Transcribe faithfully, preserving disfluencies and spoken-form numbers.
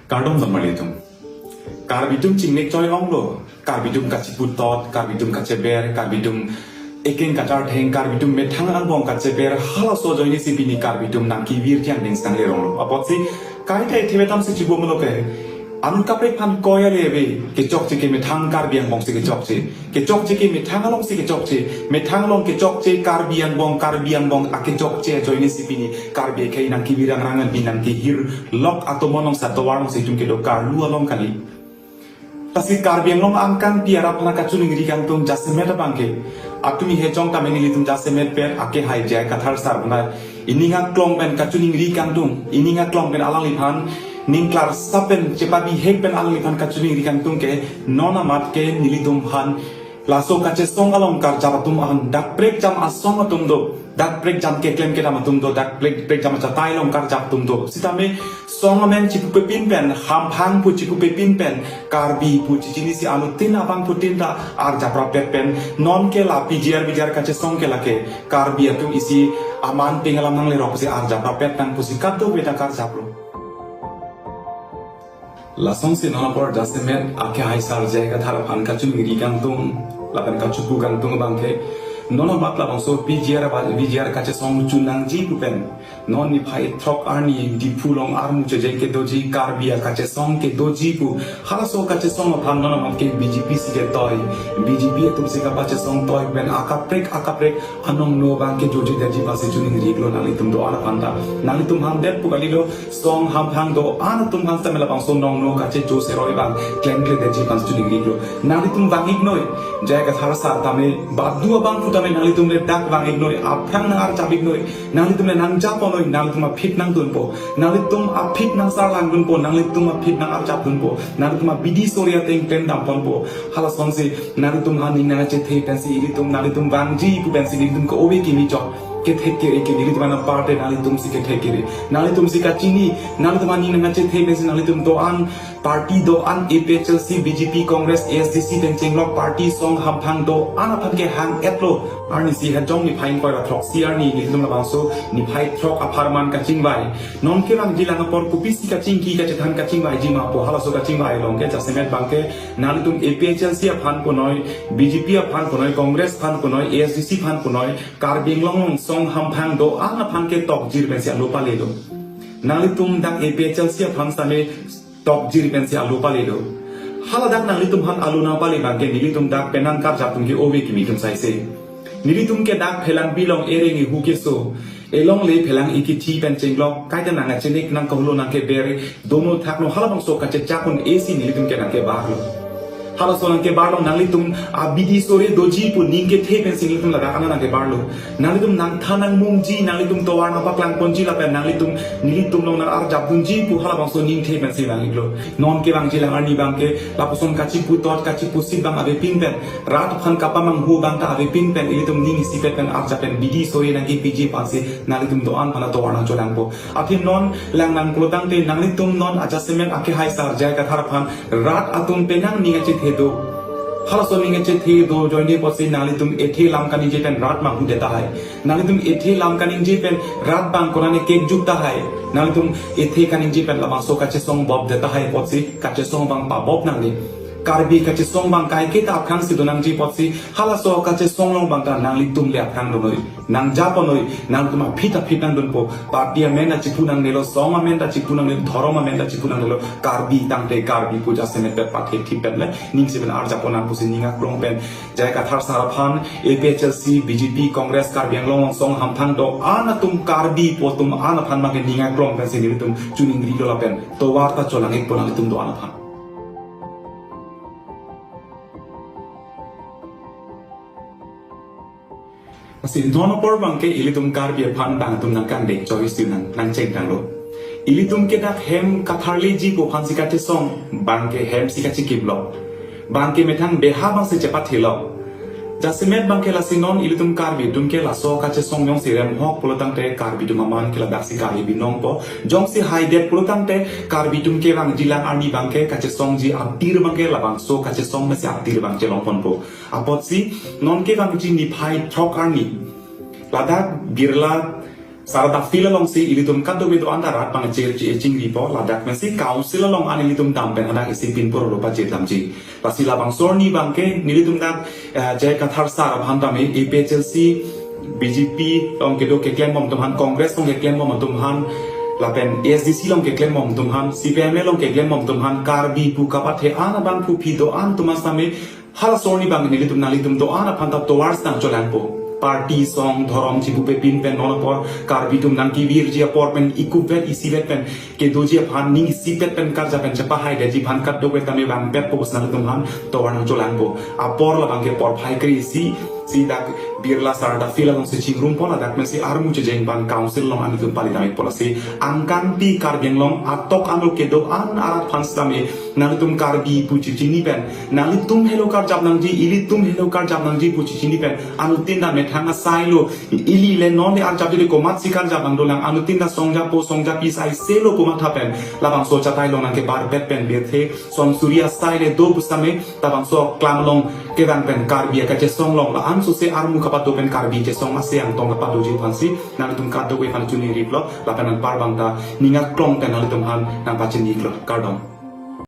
Kardom don marli atum. Karbi atum chingnek choi onglo. Karbi atum kachiputot, Karbi atum kacheber, Karbi atum ekeng kachartheng, Karbi atum methang angbong kacheber, halaso ajoine si pini Karbi atum nangkevir thiang dingsang leronglo. Apotsi kaita ethe betam si chibomlo ke. Anut kaprek aphan koi ale ave, kechokche ke methang Karbi angbong si kechokche. Kechokche ke methang along si kechokche, methang along kechokche, Karbi angbong, Karbi angbong akechokche ajoine si pini Karbi akhei nangkevir rangrang, pini nangkehir lok atomon along si atovar along si itum kedo karlu along kali. Lasi Karbi Anglong angkangpi arap aphan kachiningri kangtung jasemet abangke. Atumi hejong tame nelitum jasemet pen akehai J I Kathar sar aphan ining aklong pen kachiningri kangtung, ining aklong pen alangliphan ning klarsap pen chepabihek pen alangliphan kachiningri kangtung ke non amat ke nelitum aphan laso kachesong along karjap atum an, dak prekjam asong atum do, dak prekjam keklem kedam atum do, dak prek, prekjam achatai along karjap atum do. Sitame song amen chipupepin pen, hamphang pu chipupepin pen, Karbi pu chichini si anuttin abangphutin ta arjap rapet pen, non ke la P G R V G R kachesong ke lake Karbi atum isi aman ping alam nanglerok si arjap rapet nang pusi kadokave ta karjaplo. Lasonsi non apor jasemet akehai sar J I Kathar aphan kachiningri kangtung lapen kachipu kangtung abangke, non amat labangso P G R ba V G R kachesong chunangji pu pen, non niphai throk arni Diphu along armu chejeng kedoji Karbi akachesong kedoji pu, halaso kachesong aphan non amat ke B J P si ketoi, B J P atum si kapachesong toi pen akaprek akaprek anong no abangke jojidetji aphansi chiningrilo nanglitum do-an aphan ta. Nanglitum aphan det pu kalilo, song hamphang do-an atum aphan sitame labangso nong no kachecho seroi abang klemkledetji aphan chiningrilo. Nanglitum vang-iknoi, J I Kathar sar tame, badu abangphu tame nanglitum le dak vang-iknoi, aphrang nang-arjap-iknoi, nanglitum le nangjaponoi, nanglitum aphi nangdunpo, nanglitum aphi nangsarlangdunpo, nanglitum aphi nang-arjapdunpo, nanglitum abidi sori ateng klem damponpo, halasonsi nanglitum aphan ning nangchethe pensi ilitum, nanglitum vangji pu pensi ilitum ke-ove kimi chok. Kethek kere ke nelitum aphan aparte nanglitum si kethek kere. Nanglitum si kachini, nanglitum aphan ning nangchethe pensi nanglitum do-an party do-an A P H L C, B J P, Congress, A S D C pen chenglok party song hamphang do-an aphan kehang-etlo. Arnisi hejong niphai ingkoi ra throksi arni nelitum labangso niphai throk apharman kachingvai. Non kevangji lang apor kopisi kachingki kachethan kachingvaiji ma pu halaso kachingvai along ke jasemet abangke nanglitum A P H L C aphan punoi, B J P aphan punoi, Congress aphan punoi, A S D C aphan punoi, Karbi Anglong along song hamphang do-an aphan ke tokjir pensi alo palelo. Nanglitum dak A P H L C aphan sitame tokjir pensi alo palelo. Hala dak nanglitum aphan alo nangpale abangke nelitum dak penang karjap atum ke-ove kimi atum saise. Nelitum ke dak phelang bilong ereng ihu keso, elongle phelang ikithi pen chenglok, kaita nangkachinik nangkaholo nangkeber, dono thakno halabangso kachechak un-esi nelitum ke nangkebarlo. Halaso nangkebarlo nanglitum abidi sori doji pu ning kethe pensi nelitum ladak ana nangkebarlo. Nanglitum nangthan nangmungji, nanglitum tovar nangpaklangponji lapen nanglitum nelitum along nang-arjapdunji pu halabangso ning the pensi nangiklo. Non kevangji lang arni abangke lapuson kachiputot kachipusi abang avepin pen, rat aphan kapamanghu abang ta avepin pen, ilitum ning isipet pen arjap pen bidi sori nangkepiji aphansi nanglitum do-an aphan tovar nangcholangpo. Athe non lang nang pulotangte nanglitum non ajasemet akehai sar J I Kathar aphan rat atum penang ning achethe do. Halaso ning achethe do ajoine apotsi nanglitum ethe lam kaningje pen rat manghudet tahai. Nanglitum ethe lam kaningje pen rat abang konane kekjuk tahai. Nanglitum ethe kaningje pen labangso kachesong bopdet tahai apotsi kachesong abang pabop nangne. Karbi kachesong abang kaiketa aphrangsi donangji apotsi halaso kachesong along abang ta nanglitum le aphrang donoi. Nangjaponoi, nangtum aphi ta aphi nangdunpo, party amen ta chipu nangnelo, song amen ta chipu nangnelo, dhorom amen ta chipu nangnelo, Karbi tangte Karbi pu jasemet pen pathek thip pen le, ning si pen arjapon nang pusi ning aklong pen, J I Kathar sar aphan, A P H L C, B J P, Congress, Karbi Anglong along song hamphang do-an atum Karbi pu atum an aphan abangke ning aklong pensi nelitum chiningrilo lapen, tovar ta cholang-ikpo nanglitum do-an aphan. Lasi non apor abangke ilitum Karbi aphan abang atum nangkangdek choice nang nangchengtanglo. Ilitum ke dak hem katharliji pu aphansi kachesong, abangke hem si kachikimlo. Abangke methang beha abangsi chepathelo. Jasemet abangke lasi non ilitum Karbi atum ke laso kachesong jongsi remhok pulotangte Karbi atum aman ke ladaksi Karbi Anglong po. Jongsi haidet pulotangte Karbi atum kevangji lang arni abangke kachesongji atir abangke labangso kachesong mesi atir abang chelongponpo. Apotsi non kevangji niphai throk arni ladak Birla Sarata field alongsi ilitum kadokave do-an ta rat abang chir chi chingripo, ladak pensi council along an ilitum dam pen hadak isi pinpur ro pachir damji. Lasi labangso arni abangke nelitum dak, eh, J I Kathar sir aphan tame A P H L C, B J P along kedo keklembom atum aphan, Congress along keklembom atum aphan, lapen A S D C along keklembom atum aphan, C P I M L along keklembom atum aphan, Karbi pu kapathe an abang phu phi do-an atum asame, halaso arni abang nelitum nanglitum do-an aphan ta tovar sitang cholangpo. Party, song, dhorom chibupe pin pen non apor Karbi atum nangkevirji apor pen ikup vet isivet pen kedoji aphan ning isipet pen karjap pen chepahaidetji aphan kadokave tame vangpetpo pusi nanglitum aphan tovar nangcholangpo. Apor labangke porphai kre-isi, si dak Birla Sarata field alongsi chingrumpo, ladak pensi armu chejeng abang council along an ilitum pali damikpo. Lasi angkangpi Karbi Anglong atok ano kedo-an arat aphan sitame nanglitum Karbi pu chichini pen, nanglitum helo karjap nangji, ilitum helo karjap nangji pu chichini pen, anuttin ta methang asai lo, ili le non le arjap jodi komatsi karjap nangdolang, anuttin ta songjapo songjapi sai selo komatha pen labangso chatai along nangkebarpet pen birthe, son suri asai le do pusitame labangso klam along kevang pen Karbi akachesong along la-an sose armu kapado pen Karbi chesong ase angtong kapadoji aphansi nanglitum kadokave aphan choningri iklo, lapen anpar abang ta ning aklong pen nanglitum aphan nangpachini iklo. Kardom.